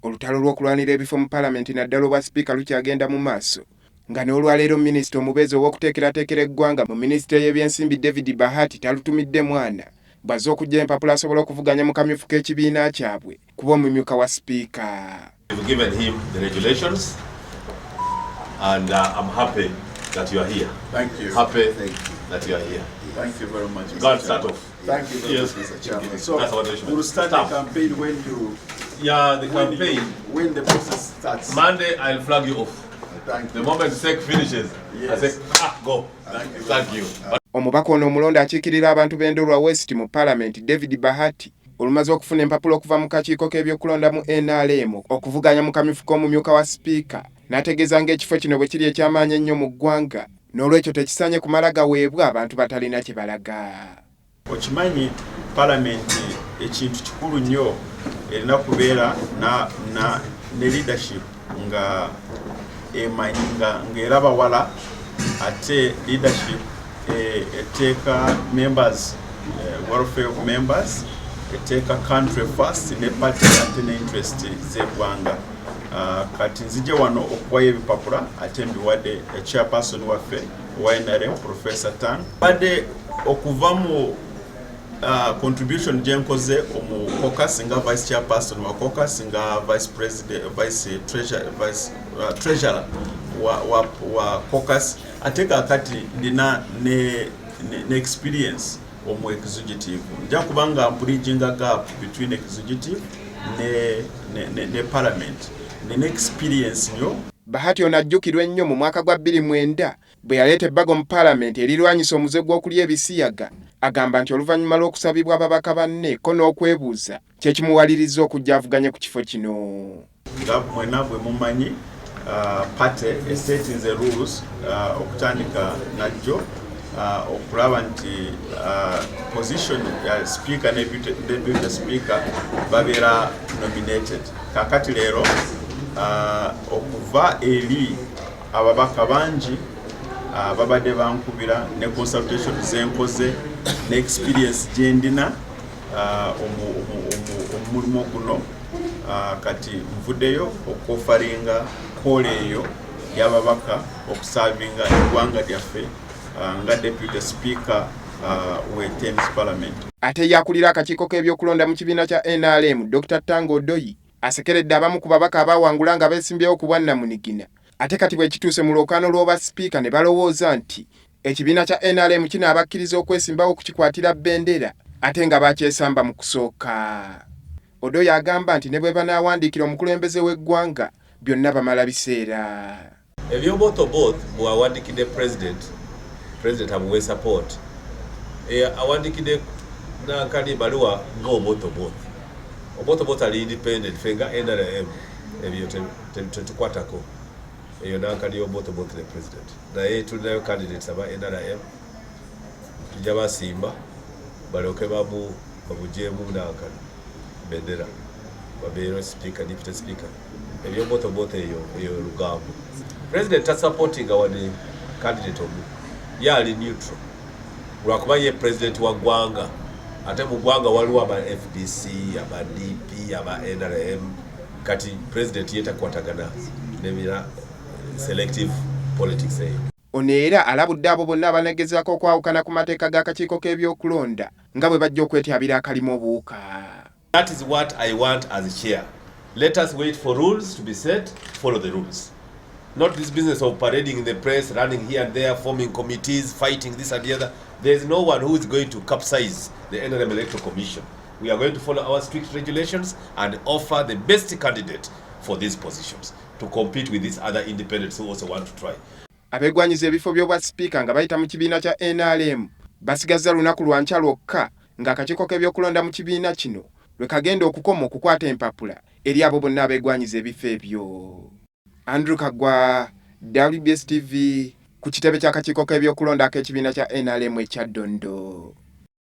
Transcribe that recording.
Olutalo lw'okulwanira ebifo mu palamenti naddala obwa sipiika lukyagenda mu maaso nga n'olwaleero minisita omubeezi ow'okuteekerateekera eggwanga mu minisitule y'ebyensimbi David Bahati talutumidde mwana bw'azze okuggya empapula asobole okuvuganya mu kamyufu k'ekibiina kyabwe kuba omumyuka wa sipiika. We've given him the regulations and I'm happy that you are here. Thank you. Happy Thank you. that you are here. Thank you very much, Mr. Go and start Chairman. off. Thank you very much, Mr. Chairman. So That's our document. We'll start the Start. Campaign when you Yeah, the when campaign. When the process starts. Monday, I'll flag you off. Thank The you. Moment SEC finishes, I say, "Ah, go." Thank you very Thank you. Omubaka ono omulonde akiikirira abantu b'Endorwa West mu palamenti David Bahati olumaze okufuna empapula okuva mu kakiiko k'ebyokulonda mu NRM okuvuganya mu kamyufu k'omumyuka wa sipiika n'ategeeza ng'ekifo kino bwe kiri eky'amaanyi ennyo mu ggwanga n'olwekyo tekisaanye kumala gaweebwa abantu batalina kye balaga. Okimanyi palamenti ekintu kikulu nnyo erina kubeera na, na, ne leadership nga emanyi nga ng'eraba wala ate leadership eteeka members welfare of members, eteeka country first ne party ate ne interest z'eggwanga. Kati nzije wano okuwayo ebipapula ate mbiwadde chairperson waffe owa NRM, Professor Tang. Badde okuva mu contribution gye nkoze omu caucus nga vice chairperson wa caucus, nga vice president, vice treasurer, vice treasurer wa caucus, ate kakati ndina ne experience omu executive. Nja kubanga bridging a gap between executive ne parliament. Nina experience nnyo. Bahati ono ajjukirwa ennyo mu mwaka gwa 2009 bwe yaleeta ebbago mu paalamenti erirwanyisa omuze gw'okulya ebisiyaga. Agamba nti oluvannyuma lw'okusabibwa ababaka banne ko n'okwebuuza kye kimuwalirizza okujja avuganye ku kifo kino. Nga mwena bwe mumanyi, party esettinze rules okutandika najjo okulaba nti position ya speaker ne deputy speaker babeera nominated. Kakati leero okuva eri ababaka bangi babadde bankubira ne consultation zenkoze ne experience gyendina omulimu guno, kati nvuddeyo okuofferinga call eyo y'ababaka okuservinga eggwanga lyaffe nga deputy speaker we 10th parliament. Ate yakulira akakiiko k'ebyokulonda mu kibiina kya NRM, Dr Tanga Odoi, asekeredde abamu ku babaka abaawangula nga beesimbyewo ku bwannamunigina ate kati bwe kituuse mu lwokaano lw'oba sipiika ne balowooza nti ekibiina kya NRM kinaabakkiriza okwesimbawo okukikwatira bendera ate nga bakyesamba mu kusooka. Odoi agamba nti ne bwe banaawandiikira omukulembeze w'eggwanga byonna bamala biseera. Ebyo Oboth bw'awandikidde president, president amuwe support. Awandikidde nankani baluwa nga Oboth Oboth. Oboth Oboth ali independent. Ffe nga NRM ebyo tetukwatako. Eyo nankani Oboth Oboth ne president, naye tulinayo candidates aba NRM, tujja basimba balyoke bamu bamugyemu nankani bendera babeere speaker, deputy speaker. Ebyo Oboth Oboth eyo lugambo. President tasupportinga wadde candidate omu, ye ali neutral lwakuba ye president wa ggwanga ate mu ggwanga waliwo aba FDC, aba DP, aba NRM. Kati president ye takwatagana nebira selective politics eyo. Ono era alabudde abo bonna abanegezaako okwawukana ku mateeka g'akakiiko k'ebyokulonda nga bwe bajja okwetyabira akalimu obuwuka. That is what I want as chair. Let us wait for rules to be set, follow the rules. Not this business of parading in the press, running here and there, forming committees, fighting this and the other. There is no one who is going to capsize the NRM Electoral Commission. We are going to follow our strict regulations and offer the best candidate for these positions to compete with these other independents who also want to try. Abeegwanyiza ebifo by'obwa sipiika nga bayita mu kibiina kya NRM basigazza lunaku lwa nkya lwokka ng'akakiiko k'ebyokulonda mu kibiina kino lwe kagenda okukoma okukwata empapula eri abo bonna abeegwanyiza ebifo ebyo. Andrew Kaggwa, WBS TV, ku kitebe ky'akakiiko k'ebyokulonda ak'ekibiina kya NRM ekya Ddondo.